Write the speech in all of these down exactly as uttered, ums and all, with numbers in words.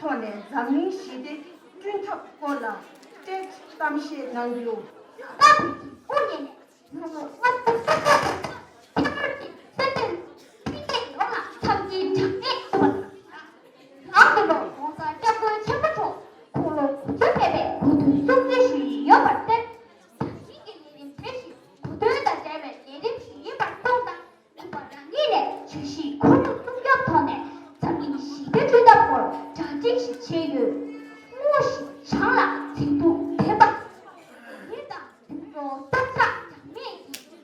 ཐོག་ནས་འཛམ་གླིང་ཞི་བདེ་བསྐྲུན་ཐབས་སྐོར་ལ་སྐད་ཆ་གཏམ་བཤད་གནང་རྒྱུ། ད་བོད་ཀྱི་སྐུ་ཉིད་ནས་ལོ་ངོ་ལྔ་བཅུ་ཁྱད་པར་ཅན་སེ་འབྲས་དཔེ་མཛོད་ཡོངས་ལ་འཚམས་འདྲིའི་གྲངས་མེད་ཞུ་བ་དང་། ནང་དུ་ལོ་ྋགོང་ས་ྋསྐྱབས་མགོན་ཆེན་པོ་མཆོག་དགུང་ལོ་དགུ་བཅུ་ཕེབས་པའི་གོ་སྒྲིག་སྲུང་བརྩི་ཞུ་ཡི་ཡོད་པར་བརྟེན། ད་ཐེངས་ཀྱི་ལས་རིམ་དེ་བཞིན་གོ་སྟོན་དང་འབྲེལ་བའི་ལས་རིམ་ཞིག་ཡིན་པར་མཐོང་དང་། གུས་པ་རང་ཉིད་ནས་བརྗོད་གཞིའི་ཁོར་ཡུག་སྲུང་སྐྱོབ་ཐོག་ནས་འཛམ་གླིང་ཞི་བདེ་བསྐྲུན་ཐབས་སྐོར་གྲ་སྒྲིག་ཞིག་བྱས་ཡོད། དངོས་གཞི་བྱང་ལ་མཛེས་སྡུག་ལྡན་པ། ཡིན་དང་འཛིན་གྲོགས་བསམ་ཤེས་གྲངས་མེད་ཀྱིས།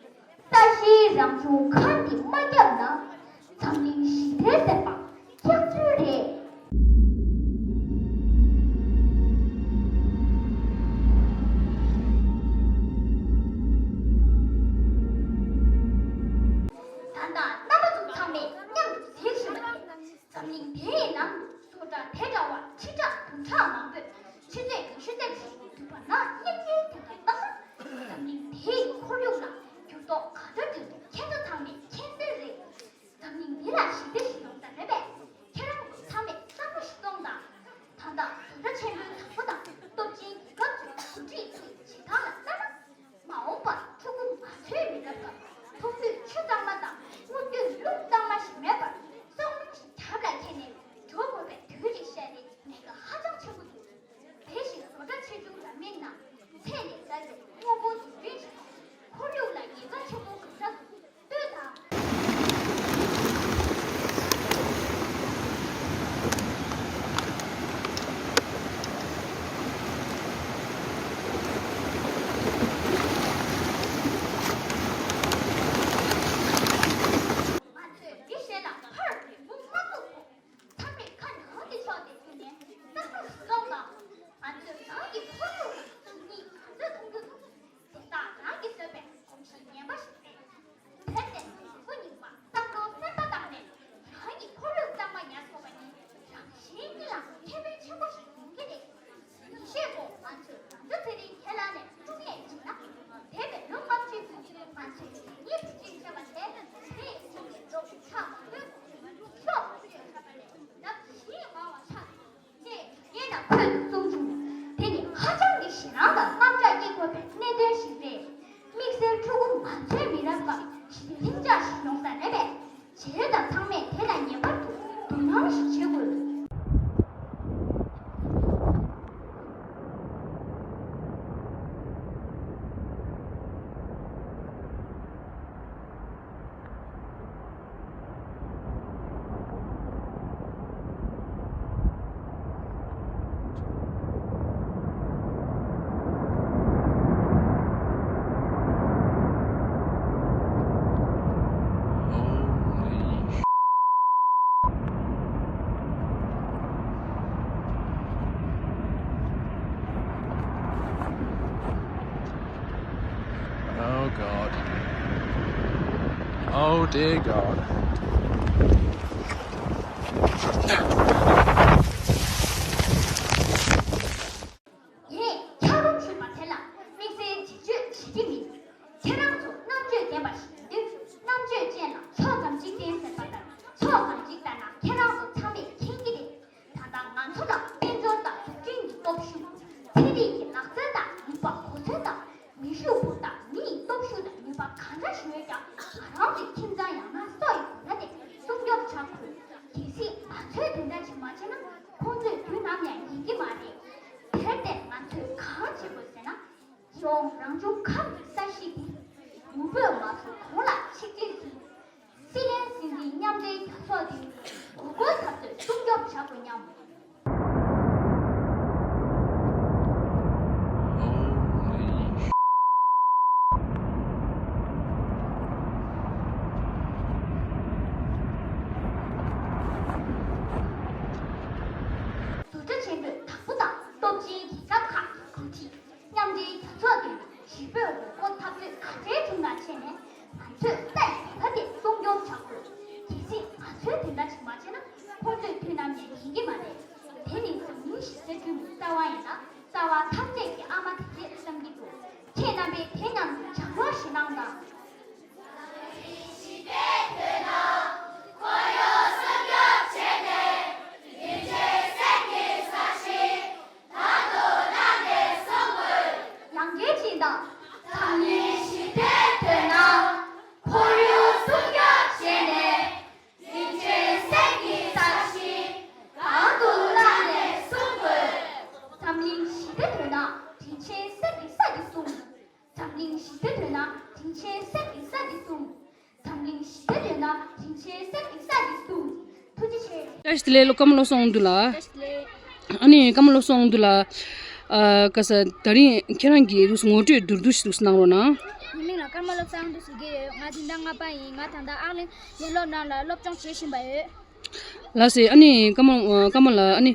ས་གཞིའི་རང་བྱུང་ཁམས་འདི་མ་བསྐྱབས་ན། འཛམ་གླིང་ཞི་བདེའི་ཟེར་བ་སྐྱག་རྫུན་རེད། ད་ལྟ་རྣམ་པ་ཚོ་ཚང་མས་མཉམ་དུ་གཟིགས་བཞིན་པ་དེ། འཛམ་གླིང་དེའི་ནང་དུ་བཟོ་གྲྭ་དེ་འདྲ་བ་ཁྲི་ཕྲག་བདུན་ཕྲག་མང་པོས་ཆུ་ཚོད་ཉི་ཤུ་རྩ་བཞི་འདུག་པ་ན་སྙིང་རྗེའི་དོན་དག་ལྟ་ས། འཛམ་གླིང་དེའི་ཁོར་ཡུག་ལ་འགྱུར་ལྡོག་ག་འདྲ་འགྲོ་འདུག་ཁྱེད་ཚོ་ཚང་མས་མཁྱེན་གསལ་རེད། འཛམ་གླིང་འདི་ལ་ཞི་བདེ་ཞིག་ཡོང་ས་མེད་པས། ཁྱེད་རང་ཚོ་ཚང་མས་བསམ་བློ་ཞིག་གཏོང་དང་། ད་ལྟ་བཟོ་གྲྭ་ཆེན་པོའི་བདག་པོ་དང་སྟོབས་ཆེན་རྒྱལ་ཁབ་ཚོའི་འགོ་ཁྲིད་ཚོའི་བྱེད་སྟངས་ལ་ལྟ་ན། མ་འོངས་པར་ཕྲུ་གུ་ང་ཚོའི་མི་རབས་ཀྱིས་ཐོག་མཐུད་ཆུ་གཙང་མ་དང་སྔོ་འདུས་རླུང་གཙང་མ་ཞིག་མེད་པར་སྲོག་རླུང་ཞིག་རྒྱབ་ལ་འཁྱེར་ནས་འགྲོ་དགོས་པའི་དུས་ཤིག་ཤར་ཏེ་ཉེན་ཁ་ཧ་ཅང་ཆེན་པོ་འདུག་དེ་བཞིན་བཟོ་གྲྭ་ཆེ་ཆུང་འདྲ་མིན་ནང་ཚད་ལས་བརྒལ་བའི་དངོས་པོ་འཛུགས་སྐྲུན་བྱས་ནས་ཁོར་ཡུག་ལ་ཉེན་ཁ་ཆེན་པོ་གང་འདྲ་འདུག་ལྟོས་དང་། ང་ཚོས་མི་གཞན་ལ་ཕར་རེ་སྨོན་མ་བཙུགས་གོང་། ཚང་མས་ཁ་ནང་གི་ཕྱོགས་དེ་བརྒྱུད་ནས་བསམ་བློ་ཞིག་གཏོང་དང་། ང་ཚོས་རང་གི་ཁོར་ཡུག་ལ་སང་ཉིན་ག་ཚོད་མཐོང་རྒྱུ་འདུག་དེ་དག་རང་གིས་བཟོས་པའི་གོམས་གཤིས་ངན་པ་ཞིག་རེད། དེར་བརྟེན་ཕྲུ་གུ་རྙིང་པ་བསམ་བློ་སེམས་པ་བཏང་ནས་རང་གི་ཁོར་ཡུག་གཙང་མ་ཉར་ཐུབ་པ་ཡིན། རང་གཞན་གཉིས་ལ་ཁེ་ཕན་ཆེན་པོ་ཞིག་ཡོང་གི་རེད། ཉིན་ཤས་གོང་ང་ཚོས་རང་ཚོ་ཚེ་རིང་ཁྱེད་ལགས་ནས་དཀྲུག་ཡས་བྱས་ན། འདས་པའི་ལོ་ལྔ་བཅུའི་རིང་ང་ཚོས་ཉིན་ཕུད་ཅིག་བྱས་པ་དེ་རེས་གཅིག་གི་འགྲོ་ཕྱོགས་ཆགས་མ་ཐུབ། ཕྱོགས་མ་ཐུབ་པ་ལས་ལམ་བཞི་མང་བ་ཆགས། ཅེས་ངས་ནམ་ཁོད་དུ་གསུངས་བྱུང་། དེ་ནི་ཧ་ཅང་གི་ཞེད་སྣང་དང་དམག་སྐྲག་སྐྱེ་དགོས་པའི་གནད་དོན་ཞིག་རེད། དམིགས་བསལ་ཕྲུ་གུ་ང་ཚོའི་མི་རབས་སྐབས་ཞི་བདེ་ལྷིང་འཇགས་ཤིག་ཡོང་ས་མེད་པས། བྱས་ཙང་ཚང་མས་དེ་ལ་ངེས་པར་དུ་དོ་སྣང་ཞིག་བྱེད་དགོས། Oh God. Oh dear God. ངས་འཁྱགས་རོམ་ཞུས་པ་དེ་ལ་དམིགས་བསལ་བྱེད་སྤྱོད་བྱེད་ཀྱི་མིན། ཁྱེད་རང་ཚོ་རྣམ་དཔྱོད་ལྡན་པ་ཞིག་ཡིན་དུས་རྣམ་དཔྱོད་ཅན་ལ་ཕྱོགས་ཙམ་གཅིག་བསྟན་ཟེར་བ་ལྟར་ཕྱོགས་ཙམ་གཅིག་ལྟ་ན་ཁྱེད་རང་ཚོ་ཚང་མས་མཁྱེན་གྱི་རེད། ད་ལྟ་ང་ཚོ་ལ་དཔལ་འབྱོར་དང་འཛུགས་སྐྲུན་གྱི་སྟོབས་ཤུགས། ཚན་རིག་གི་ལག་རྩལ་དང་ནུས་པ་གོ་མཚོན་དང་མི་ཤུགས་པོ་དང་མི་ཡི་སྟོབས་ཤུགས་དང་ནུས་པ་གང་འདྲ་ཞིག་ཡོད་ཀྱང་ང་རང་ཚོའི་ཁྱིམ་ཚང་ཡང་ན་སོ་ཡི་སྒོ་ནས་སྲུང་སྐྱོབ་བྱ་དགོས། གལ་སྲིད་ང་ཚོས་དེ་འདྲ་ཞིག་མ་བྱས་ན་ཁོང་ཚོས་དུས་ནམ་ཡང་ཉན་གྱི་མ་རེད། དེར་བརྟེན་ང་ཚོས་གང་བྱེད་དགོས་ཟེར་ན། ཡོང་རང་བྱུང་ཁམས་ཀྱི་ས་གཞི་འདི་མུན་པས་མ་བཟོས་གོང་ལ་ཆིག་སྒྲིལ་གྱིས། སྲིད་བློན་སྲིད་འཛིན་མཉམ་འབྲེལ་རྒྱལ་ཚོགས་འདི་མགོ་སྐོར་ཐབས་ཚོད་སྲུང་སྐྱོབ་བྱ་དགོས་སྙམ། བཟོ་གྲྭ་ཆེན་པོའི་བདག་པོ་དང་སྟོབས་ཆེན་རྒྱལ་ཁབ་ཁག་གི་འགོ་ཁྲིད། མཉམ་འབྲེལ་རྒྱལ་ཚོགས་འདི་ཞི་བོས་མགོ་སྐོར་འཐབ་རྩོད་ག་འདྲའི་བྱུང་ན་བྱས་ནས་ང་ཚོས་ས་ཡི་ལས་ཀ་དེ་སྲུང་སྐྱོབ་བྱ་དགོས། གལ་སྲིད་ང་ཚོས་དེ་འདྲ་ཞིག་མ་བྱས་ན་ཁོང་ཚོས་དུས་ནམ་ཡང་ཉན་གྱི་མ་རེད། དེ་ནི་འཛམ་གླིང་ཞི་བདེ་བསྐྲུན་པའི་རྩ་བ་ཡིན་ན་རྩ་བ་ཐམས་ཅད་ཀྱི་ཨ་མ་དེ་རེད་བསམ་གྱི་འདུག་ཁྱེད་རྣམ་པས་དེ་མཉམ་དུ་ལྗགས་ཀློག་ཞིག་གནང་དང་། ཞི་བདེ་འདོད་ན་དྲིན་ཆེན་སེམས་ཀྱི་ས་འདི་བཟུང་། འཛམ་གླིང་ཞི་བདེ་འདོད་ན་དྲིན་ཆེན་སེམས་ཀྱི་ས་འདི་བཟུང་། འཛམ་གླིང་ཞི་བདེ་འདོད་ན་དྲིན་ཆེན་སེམས་ཀྱི་ས་འདི་བཟུང་། ཐུགས་རྗེ་ཆེ། བཀྲ་ཤིས་བདེ་ལེགས། སློབ་སྐར་མ་སློབ་གསོ་དབང་འདུས་ལགས། བཀྲ་ཤིས་བདེ་ལེགས། ཨ་ནི་སྐར་མ་སློབ་གསོ་དབང་འདུས་ལགས། ཨ་ག་ས་ད་རིང་ཁྱེད་རང་གིས་འདུག་ངོ་སྤྲོད་མདོར་བསྡུས་ཤིག་འདུག་གནང་རོགས་གནང་། ངའི་མིང་ལ་སྐར་མ་སློབ་གསོ་དབང་འདུས་ཟེར་གྱི་ཡོད། ང་འཛིན་གྲྭ་ལྔ་པ་ཡིན། ང་ད་ལྟ་ཨག་གླིང་ཡན་ལག་ནང་ལ་སློབ་སྦྱོང་བྱེད་བཞིན་པ་ཡོད། ལགས་སེ། ཨ་ནི་ཀརྨ་ཀརྨ་ལགས། ཨ་ནི་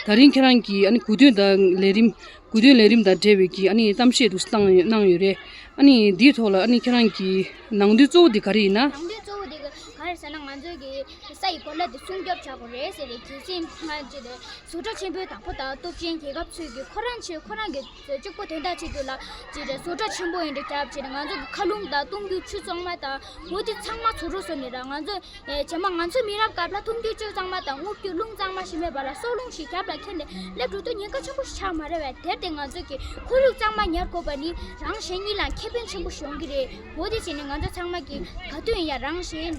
ད་རིང་ཁྱེད་རང་གིས་ཨ་ནི་གོ་སྟོན་དང་ལས་རིམ་གོ་སྟོན་ལས་རིམ་དང་འབྲེལ་བའི་གི་ཨ་ནི་གཏམ་བཤད་དུ་བཏང་གནང་ཡོད་རེད། ཨ་ནི་འདིའི་ཐོག་ལ་ཨ་ནི་ཁྱེད་རང་གི་ནང་དོན་གཙོ་བོ་དེ་ག་རེ་ཡིན་ན། ནང་དོན་གཙོ་བོ་དེ་ག་རེ་ཟེར་ན། ང་ཚོའི་གི་ས་ཡི་གོ་ལ་དེ་སྲུང་སྐྱོབ་བྱ་དགོས་རེད་ཟེར་རེད། གལ་སྲིད་ང་ཅི་རེད། བཟོ་གྲྭ་ཆེན་པོའི་དང་པོ་དང་སྟོབས་ཆེན་རྒྱལ་ཁབ་ཚོས་ཀྱི་ཁོ་རང་ཆེ་ཁོ་རང་གི་གཅིག་པོ་དོན་དག་ཆེད་དུ་ལ་ཅི་རེད། བཟོ་གྲྭ་ཆེན་པོ་ཡིན་འདྲ་རྒྱབ་ཅི་རེད། ང་ཚོ་གི་མཁའ་རླུང་དང་འཐུང་རྒྱུ་ཆུ་གཙང་མ་དང་འོ་དེ་ཚང་མ་བཟོ་གྲྭ་བཟོས་ནས་ར། ང་ཚོ་ཨེ་རྗེས་མ་ང་ཚོའི་མི་རབས་སྐབས་ལ་འཐུང་རྒྱུ་ཆུ་གཙང་མ་དང་རྔུབ་རྒྱུ་རླུང་གཙང་མ་ཞིག་མེད་པ་ལ་སྲོག་རླུང་ཞིག་རྒྱབ་ལ་ཁྱེར་ནས་སླེབས་འགྲོ་དུས་ཉེན་ཁ་ཆེན་པོ་ཞིག་ཆགས་མ་རེད་པས། དེར་བརྟེན་ང་ཚོ་གི་ཁོར་ཡུག་གཙང་མ་ཉར་དགོས་པ་ནི་རང་གཞན་གཉིས་ལ་ཁེ་ཕན་ཆེན་པོ་ཞིག་ཡོང་གི་རེད། འོ་དེ་བྱས་ནས་ང་ཚོ་ཚང་མ་གི་ག་དུས་ཡིན་ཡང་རང་གཞན་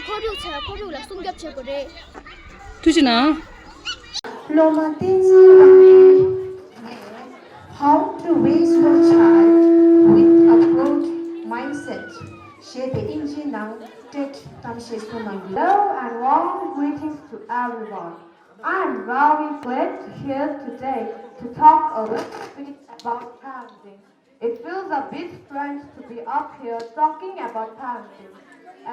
ཁོར་ཡུག་ཚ་ཁོར་ཡུག་ལ་སྲུང་སྐྱོབ་བྱེད་དགོས་རེད། ཐུགས་རྗེ་གནང་། སློབ་མ་བསྟན་འཛིན་ལགས་ནས། How to raise your child with a growth mindset ཞེས་པའི་དབྱིན་ཇིའི་ནང་ཊེཌ་གཏམ་བཤད་གསུངས་གནང་ཡོད། Hello and warm greetings to everyone. I am very glad to here today to talk a little bit about parenting. It feels a bit strange to be up here talking about parenting,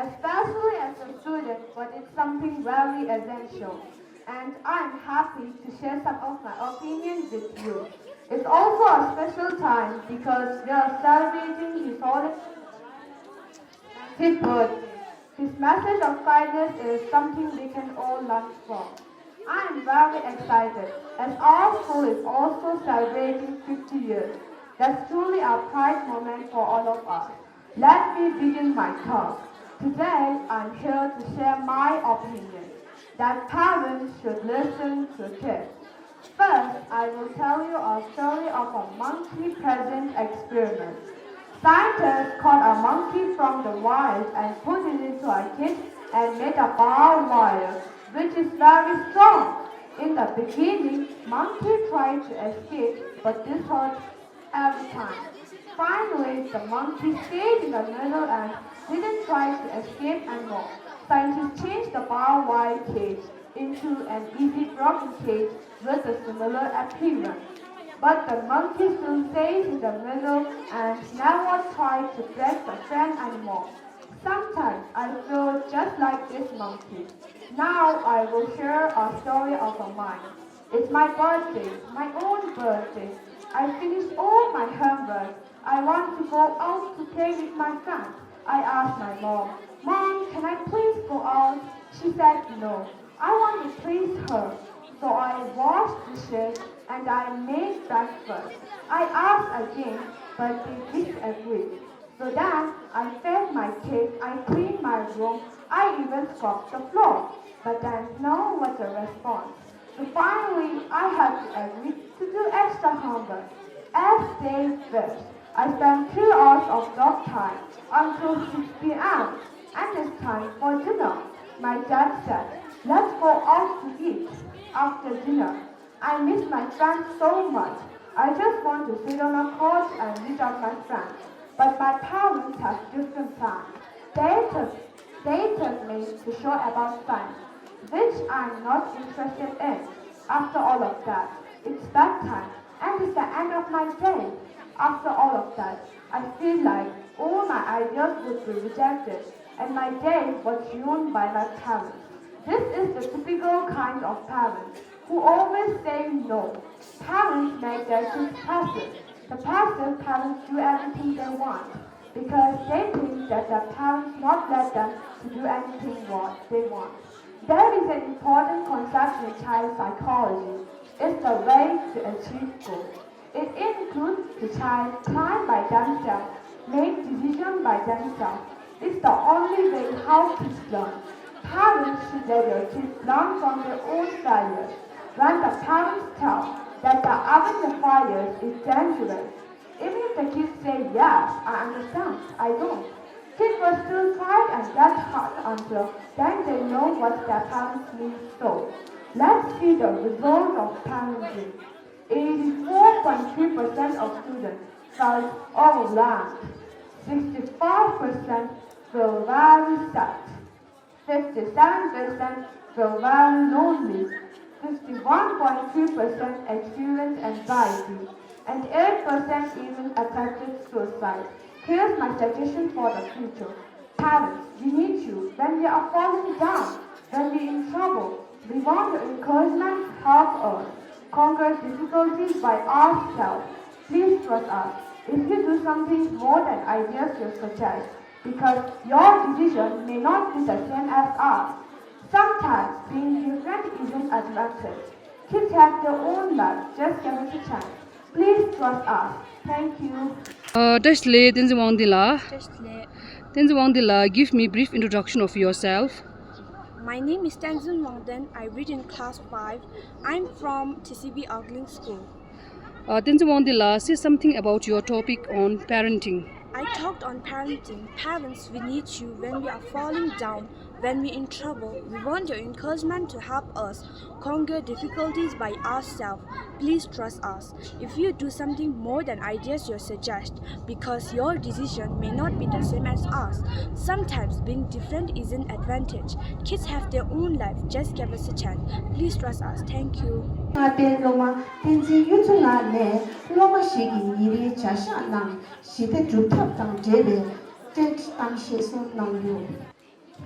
especially as a student, but it's something very essential, and I'm happy to share some of my opinions with you. It's also a special time because we are celebrating His Holiness the Dalai Lama's ninetieth birthday. His message of kindness is something we can all learn from. I am very excited as our school is also celebrating fifty years. That's truly a pride moment for all of us. Let me begin my talk. Today, I'm here to share my opinion that parents should listen to kids. First, I will tell you a story of a monkey present experiment. Scientists caught a monkey from the wild and put it into a cage and made a barbed wire, which is very strong. In the beginning, monkey tried to escape, but this hurt every time. Finally, the monkey stayed in the middle and didn't try to escape anymore. Scientists changed the barbed wire cage into an easy broken cage with a similar appearance. But the monkey still stays in the middle and never tried to break the frame anymore. Sometimes I feel just like this monkey. Now I will share a story of a mine. It's my birthday, my own birthday. I finished all my homework. I want to go out to play with my friends. I asked my mom, "Mom, can I please go out?" She said no. I want to please her. So I washed dishes and I made breakfast. I asked again, but they disagreed. So then I fed my kids, I cleaned my room, I even scrubbed the floor. But then no was a response. So finally, I had to agree to do extra homework. As they wished, I spent three hours of dog time until six p m and it's time for dinner. My dad said, "Let's go out to eat after dinner." I miss my friends so much. I just want to sit on a couch and read out my friends. But my parents have different plans. They took, they took me to show about science, which I'm not interested in. After all of that, it's bedtime and it's the end of my day. After all of that, I feel like all my ideas would be rejected and my day was ruined by my parents. This is the typical kind of parents who always say no. Parents make their kids passive. The passive parents do everything they want because they think that their parents not let them to do anything what they want. There is an important concept in child psychology. It's the way to achieve goals. It includes the child plan by themselves, make decision by themselves. It's the only way how kids learn. Parents should let your kids learn from their own failures. When the parents tell that the oven fires is dangerous, even if the kids say, "Yes, I understand, I don't," kids will still try and get hurt until then they know what their parents mean. So, let's see the result of parenting. Eighty-four point three percent of students felt overwhelmed. Sixty-five percent feel very sad. Fifty-seven percent feel very lonely. Fifty-one point three percent experience anxiety. And eight percent even attempted suicide. Here's my suggestion for the future. Parents, we need you when we are falling down, when we in trouble. We want your encouragement to help us conquer difficulties by ourselves. Please trust us. If you do something more than ideas you suggest, because your decision may not be the same as ours. Sometimes being different is an advantage. Kids have their own life. Just give us a chance. Please trust us. Thank you. ཨ། བཀྲ་ཤིས་བདེ་ལེགས། བསྟན་འཛིན་དབང་ལྡན་ལགས། བཀྲ་ཤིས་བདེ་ལེགས། བསྟན་འཛིན་དབང་ལྡན་ལགས། Give me brief introduction of yourself. My name is Tenzin Wangden. I read in class five. I'm from T C B Ogling School. ཨ། བསྟན་འཛིན་དབང་ལྡན་ལགས། Say something about your topic on parenting. I talked on parenting. Parents, we need you when we are falling down, when we're in trouble. We want your encouragement to help us conquer difficulties by ourselves. Please trust us. If you do something more than ideas you suggest, because your decision may not be the same as ours. Sometimes being different is an advantage. Kids have their own life. Just give us a chance. Please trust us. Thank you. ང་པའི་སློབ་མ་བསྟན་འཛིན་གཡུ་མཚོ་ལགས་ནས་སློབ་མ་ཞིག་གི་ཉིན་རེའི་བྱ་གཞག་ནང་ཞི་བདེ་སྒྲུབ་ཐབས་དང་འབྲེལ་བའི་བཀྲ་ཤིས་གཏམ་བཤད་གསུངས་གནང་ཡོད།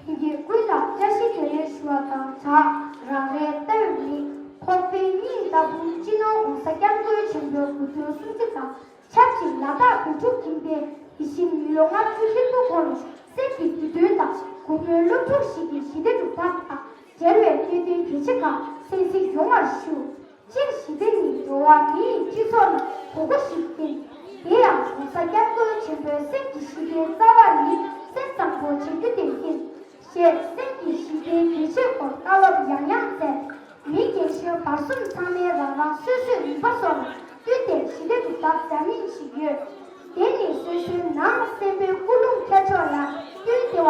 ལྷན་རྒྱས་སྐུ་ལ་བཀྲ་ཤིས་བདེ་ལེགས་ཞུ་བ་དང་སྦྲགས། རང་རེའི་ལྟ་བའི་མི་ཁོག་པའི་སྙིང་ལྟ་བུ་སྤྱི་ནོར་༸གོང་ས་༸སྐྱབས་མགོན་ཆེན་པོའི་སྐུ་ཚེ་སྲུང་བརྩི་དང་ཆབས་ཅིག་ལ་དྭགས་བོད་ཕྲུག་ཁྱིམ་སྡེའི་ཡིད་བཞིན་མི་ལོ་ལྔ་བཅུ་ཧྲིལ་པོ་འཁོར་བའི་སེམས་ཀྱི་འདུན་པ་དང་སྒོ་མོའི་སློབ་ཕྲུག་ཞིག་གི་ཞི་བདེ་སྒྲུབ་ཐབས་དང་འབྲེལ་བའི་གནད་དོན་གལ་ཆེ་ཁག་གསན་གཟིགས་ཡོང་བར་ཞུ། སྤྱིར་ཞི་བདེ་ནི་འགྲོ་བ་མིའི་སྤྱི་ཚོགས་ལ་དགོས་མཁོ་ཞིག་ཡིན། དེ་ཡང་༸གོང་ས་༸སྐྱབས་མགོན་ཆེན་པོའི་སེམས་ཀྱི་ཞི་བདེའི་རྩ་བ་ནི་སེམས་བཟང་པོ་བྱེད་རྒྱུ་དེ་ཡིན། ཞེས་སེམས་ཀྱི་ཞི་བདེའི་གལ་ཆེའི་སྐོར་བཀའ་སློབ་ཡང་ཡང་སྩལ། མི་རྒན་གཞོན་བར་གསུམ་ཚང་མས་རང་རང་སོ་སོའི་ནུས་པ་སོགས་ལ་བསྟུན་ཏེ་ཞི་བདེ་སྒྲུབ་ཐབས་འདྲ་མིན་ཞིག་ཡོད། དེ་ནི་སོ་སོའི་ནང་སེམས་པའི་ཀུན་སློང་ཁྱད་ཆོས་ལ་བསྟུན་བདེ་བ་དང་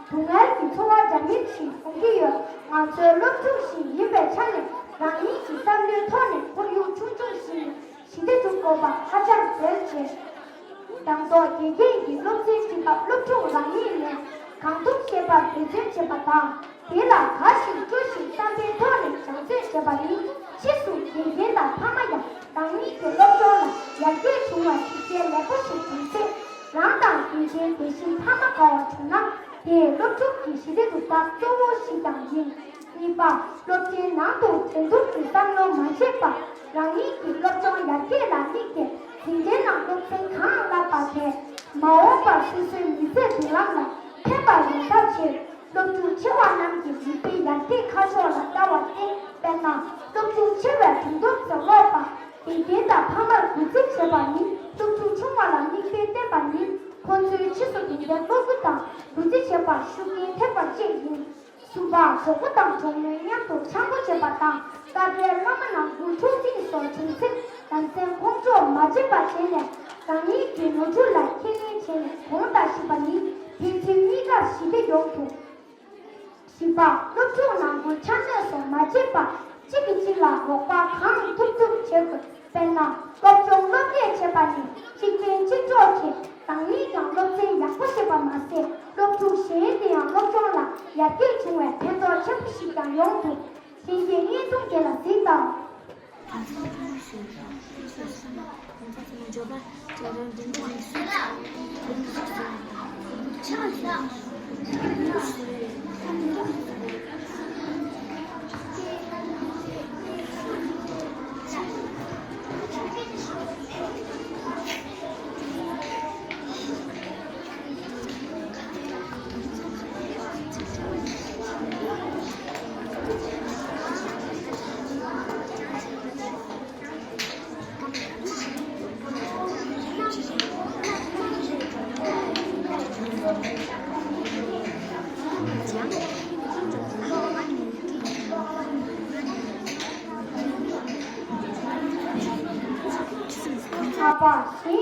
སྡུག་བསྔལ་གྱི་ཚོར་བ་འདྲ་མིན་ཞིག་འོང་གི་ཡོད། ང་ཚོའི་སློབ་ཕྲུག་ཞིག་ཡིན་པའི་ཆ་ནས་རང་ཉིད་ཀྱི་བསམ་བློའི་ཐོག་ནས་ཁོར་ཡུག་ཆུང་ཆུང་ཞིག་ནས་ཞི་བདེ་སྒྲུབ་དགོས་པ་ཧ་ཅང་གལ་ཆེ། དང་ཐོག་དགེ་རྒན་གྱིས་སློབ་ཚན་ཁྲིད་སྐབས་སློབ་ཕྲུག་རང་ཉིད་ནས་གང་ཐུབ་ཤེས་པར་འབད་བརྩོན་བྱེད་པ་དང་། དེ་ལ་དགའ་ཞིང་སྤྲོ་ཞིང་བསམ་པའི་ཐོག་ནས་སྦྱང་བརྩོན་བྱེད་པ་ནི། ཕྱིས་སུ་དགེ་རྒན་དང་ཕ་མ་ཡང་རང་ཉིད་ཀྱི་སློབ་སྦྱོང་ལ་ཡར་རྒྱས་བྱུང་བར་ཤུགས་རྐྱེན་ལེགས་པོ་ཞིག་འབྱུང་ཚེ། རང་དང་དགེ་རྒན་དེ་བཞིན་ཕ་མ་དགའ་བ་བྱུང་ན། དེས་སློབ་ཕྲུག་གི་ཞི་བདེ་སྒྲུབ་ཐབས་གཙོ་བོ་ཞིག་ཀྱང་ཡིན། གཉིས་པ། སློབ་ཚན་ནང་དུ་འགྲན་བསྡུར་གྱི་བསམ་བློ་མ་བྱེད་པར། རང་ཉིད་ཀྱི་སློབ་སྦྱོང་ཡར་རྒྱས་ལ་དམིགས་ཏེ། འཛིན་གྲྭའི་ནང་སློབ་ཚན་གང་བསླབས་པ་དེ། མ་འོངས་པར་སོ་སོའི་མི་ཚེའི་མདུན་ལམ་ལ་ཕན་པ་ཡོང་ཐབས་ཆེད། སློབ་ཕྲུག་ཆེ་བ་རྣམས་ཀྱི་མིག་དཔེ་ཡར་རྒྱས་ཁ་ཕྱོགས་ལ་ལྟ་བ་སྟེ། དཔེར་ན། སློབ་ཕྲུག་ཆེ་བའི་གྲོང་སྡོམ་ཟེར་རོགས་པ། དགེ་རྒན་དང་ཕ་མར་གུས་བརྩི་བྱེད་པ་ནི། སློབ་ཕྲུག་ཆུང་བ་ལ་མིག་དཔེ་བསྟན་པ་ནི། ཁོ་ཚོའི་ཕྱིས་སུ་དགེ་རྒན་སློབ་བུ་དང་གུས་བརྩི་བྱེད་པར་ཤུགས་རྐྱེན་ཐེབས་པ་བཅས་ཡིན། གསུམ་པ། གྲོགས་པོ་དང་གྲོགས་མོའི་མཉམ་དུ་འཆམ་པོ་བྱེད་པ་དང་། སྐབས་རེ་སློབ་མ་རྣམས་སྒུལ་ཕྲུག་རྩིས་སོགས་བྱུང་ཚེ། ལམ་སེང་ཁོང་ཁྲོ་མ་བྱེད་པ་བྱས་ནས། རང་ཉིད་ཀྱི་ནོར་འཁྲུལ་ལ་ཁས་ལེན་བྱས་ནས་གོང་དུ་ཞུས་པ་ནི་ཕན་ཚུན་གཉིས་ཀར་ཞི་བདེ་ཡོང་ཐུབ། བཞི་པ། སློབ་ཕྲུག་ནང་ཁུལ་ཆ་མེད་སོགས་མ་བྱེད་པར་གཅིག་གིས་གཅིག་ལ་རོགས་པ་གང་ཐུབ་ཐུབ་བྱེད་དགོས། དཔེར་ན། སློབ་སྦྱོང་སློབ་ལས་བྱེད་པ་ནི་གཅིག་རྐྱེན་གཅིག་གྲོགས་བྱེད། རང་ཉིད་ཀྱང་སློབ་ཚན་ཡག་པོ་ཤེས་པ་མ་ཟད། སློབ་ཕྲུག་གཞན་དེ་ཡང་སློབ་སྦྱོང་ལ་ཡར་རྒྱས་བྱུང་བའི་ཕན་ཐོགས་ཆེན་པོ་ཞིག་ཀྱང་ཡོང་ཐུབ། ལྷན་རྒྱས་བརྙན་ཐུང་དེ་ལ་གཟིགས་དང་། ལྔ་པ། གཞན་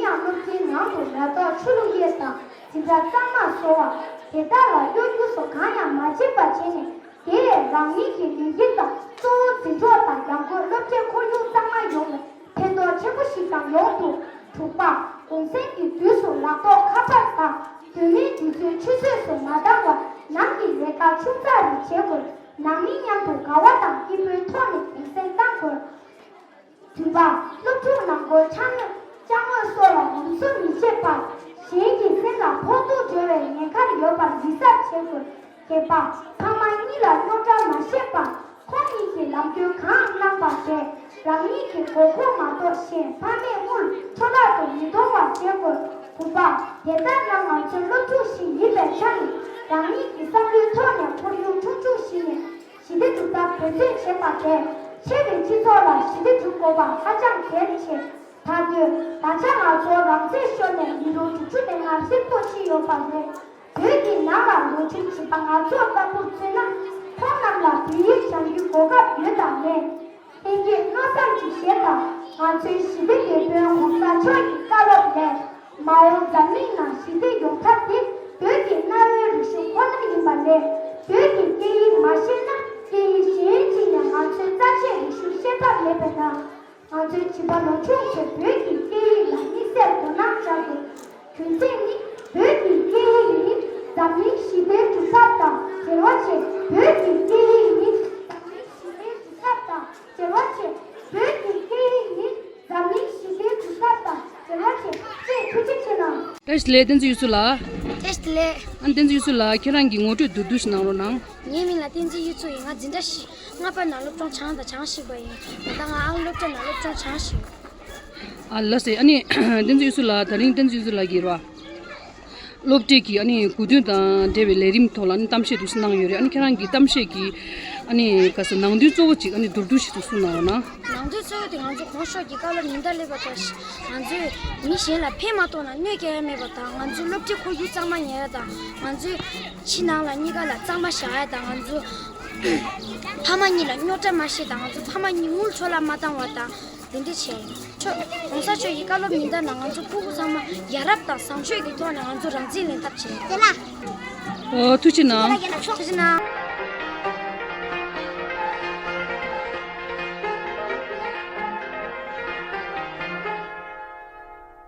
ཡང་སློབ་ཚན་ནང་དུ་ལས་ཐོག་ཆོས་ལུགས་དབྱེ་དང་འཛིན་གྲྭ་གཙང་མ་བཟོ་བ། དེ་དག་ལ་གཡོ་སྒྱུ་སོགས་གང་ཡང་མ་བྱེད་པ་བྱས་ནས། དེས་རང་ཉིད་ཀྱི་ལས་འགན་དང་གཙོ་བོ་འཛིན་གྲོགས་དང་ཡང་སྒོས་སློབ་གྲྭའི་ཁོར་ཡུག་གཙང་མ་ཡོང་བའི་ ཆེན་པོ་ཞིག་དང་ཡོང་འདུག་དྲུག་པ། གུང་སེང་གི་དུས་སུ་ལག་ཐོགས་ཁ་པར་དང་དུས་མིན་དུས་ཚོད་ཆུད་ཟོས་སུ་མ་བཏང་བར་ནང་གི་ལས་ཀ་ཆུང་ཙག་རེ་བྱེད་དགོས། ནང་མི་མཉམ་དུ་དགའ་བ་དང་སྐྱིད་པོའི་ཐོག་ནས་གུང་སེང་བཏང་དགོས། བདུན་པ། སློབ་ཕྲུག་ནང་སྒོར་ཅ་དངོས་ཅ་དངོས་སོགས་ལ་ངོམ་སོ་མི་བྱེད་པར། གཞན་གྱི་སེམས་ལ་ཕོག་ཐུག་འགྲོ་བའི་ཉེན་ཁར་ཡོད་པར་ཡིད་གཟབ་བྱེད་དགོས། བརྒྱད་པ། ཕ་མ་གཉིས་ལ་རྙོག་དྲ་མ་བཤད་པར། ཁོང་གཉིས་ཀྱིས་ལམ་སྟོན་གང་གནང་པ་དེ་རང་ཉིད་ཀྱི་དགོས་མཁོ་མ་གཏོགས་གཞན་ཕ་མས་དངུལ་འཕྲོ་བརླག་ཏུ་མི་གཏོང་བར་བྱེད་དགོས། དགུ་པ། དེ་ལྟར་ན་ང་ཚོ་སློབ་ཕྲུག་ཞིག་ཡིན་པའི་ཆ་ནས་རང་ཉིད་ཀྱི་བསམ་བློའི་ཐོག་ནས་ཁོར་ཡུག་སྲུང་སྐྱོབ་ཞིག་ནས། ཞི་བདེ་སྒྲུབ་ཐབས་འབད་བརྩོན་བྱེད་པ་དེས་ཆེ་བའི་སྤྱི་ཚོགས་ལ་ཞི་བདེ་སྒྲུབ་དགོས་པ་ཧ་ཅང་གལ་ཆེ། ད་དུས་ད་ཆ་ང་ཚོ་རང་བཙན་ཤོར་ནས་མི་ལོ་དྲུག་ཅུ་ནས་ལྔ་བཅུ་ལྷག་ཕྱིན་ཡོད་པ་རེད། བོད་ཀྱི་ནང་ལ་ལོ་ཆུང་བྱིས་པ་ང་ཚོ་ལྟ་བུར་མཚོན་ན། ཁོང་རྣམས་ལ་བོད་ཡིག་སྦྱང་རྒྱུའི་གོ་སྐབས་ཡོད་དམ་མེད། ལྷན་རྒྱས་མནོ་བསམ་ཅིག་བཞེས་དང་། ང་ཚོའི་ཞི་བདེ་དེད་དཔོན་གོང་ས་མཆོག་གི་བཀའ་སློབ་ལས། མ་འོངས་འཛམ་གླིང་ནང་ཞི་བདེ་ཡོང་ཐབས་དེ་བོད་ཀྱི་གནའ་བོའི་རིག་གཞུང་ཁོ་ན་ཡིན་པ་ལས། བོད་ཀྱི་སྐད་ཡིག་མ་ཤེས་ན་སྐད་ཡིག་གཞན་ཅིག་ནས་ང་ཚོའི་རྩ་ཆེའི་རིག་གཞུང་ཤེས་ཐབས་མེད་པས་ན། ང་ཚོའི་བྱིས་པ་ལོ་ཆུང་ཚོས་བོད་ཀྱི་སྐད་ཡིག་ལ་དམིགས་བསལ་དོ་སྣང་བྱ་དགོས། རྒྱུ་མཚན་ནི། བོད་ཀྱི་སྐད་ཡིག་ནི་འཛམ་གླིང་ཞི་བདེའི་སྒྲུབ་ཐབས་དང་འབྲེལ་བ་ཆེ། བོད་ཀྱི་སྐད་ཡིག་ནི་འཛམ་གླིང་ཞི་བདེའི་སྒྲུབ་ཐབས་དང་འབྲེལ་བ་ཆེ། བོད་ཀྱི་སྐད་ཡིག་ནི་འཛམ་གླིང་ཞི་བདེའི་སྒྲུབ་ཐབས་དང་འབྲེལ་བ་ཆེ། ཅེས་ཐུགས་རྗེ་ཆེ་གནང་། བཀྲ་ཤིས་བདེ་ལེགས། བསྟན་འཛིན་གཡུ་མཚོ་ལགས། བཀྲ་ཤིས་བདེ་ལེགས། ཨ་ནི་བསྟན་འཛིན་གཡུ་མཚོ་ལགས། ཁྱེད་རང་གི་ངོ་སྤྲོད་མདོར་བསྡུས་ཤིག་གནང་རོགས་གནང་། ངའི་མིང་ལ་བསྟན་འཛིན་གཡུ་མཚོ་ཡིན། ང་འཛིན་གྲྭ་བཞི་ལྔ་པ་ནང་སློབ་སྦྱོང་སྦྱངས་དང་སྦྱང་བཞིན་པ་ཡིན། ད་ང་ཨང་སློབ་གྲྭ་ནང་སློབ་སྦྱོང་སྦྱང་བཞིན་ཡོད། ཨ་ལགས་སེ། ཨ་ནི་བསྟན་འཛིན་གཡུ་མཚོ་ལགས། ད་རིང་བསྟན་འཛིན་གཡུ་མཚོ་ལགས་ཀྱིས་རེད་བ། སློབ་གྲྭའི་གི་ཨ་ནི་གོ་སྟོན་དང་འབྲེལ་བའི་ལས་རིམ་ཐོག་ལ་ཨ་ནི་གཏམ་བཤད་དུ་གནང་ཡོད་རེད། ཨ་ནི་ཁྱེད་རང་གི་གཏམ་བཤད་ཀྱི་ཨ་ནི་ག་ས་ནང་དོན་གཙོ་བོ་ཅིག་ཨ་ནི་མདོར་བསྡུས་ཤིག་ཏུ་གསུངས་གནང་རོགས་གནང་། ནང་དོན་གཙོ་བོ་དེ་ང་ཚོ་གོང་ཞོགས་ཀྱི་བཀའ་སློབ་ཉིན་ལྟར་སླེབས་པ་ལྟར། ང་ཚོས་མི་གཞན་ལ་ཕན་མ་ཐོགས་ན་གནོད་སྐྱེལ་ཡ་མེད་པ་དང་། ང་ཚོའི་སློབ་གྲྭའི་ཁོར་ཡུག་གཙང་མ་ཉར་ཡ་དང་། ང་ཚོའི་ཕྱི་ནང་ལ་གཉིས་ཀ་ལ་གཙང་མ་བཞག་ཡ་དང་། ང་ཚོ་ཕ་མ་གཉིས་ལ་རྙོག་དྲ་མ་བཤད་དང་། ང་ཚོ་ཕ་མ་གཉིས་དངུལ་འཕྲོ་བརླག་མ་བཏང་བ་དང་། དེ་འདྲ་བྱས་ཡིན། ཁྱོད་གོང་ས་མཆོག་གི་བཀའ་སློབ་ཉིན་ལྟར་ནང་ང་ཚོ་སྤུ་གུ་ཚང་མ་ཡ་རབས་དང་བཟང་སྤྱོད་ཀྱི་ཐོག་ནས་ང་ཚོ་རང་བཙན་ལེན་ཐབས་བྱེད། དེ་ལ། ཨོ། ཐུགས་རྗེ་གནང་། ཐུགས་རྗེ་གནང་།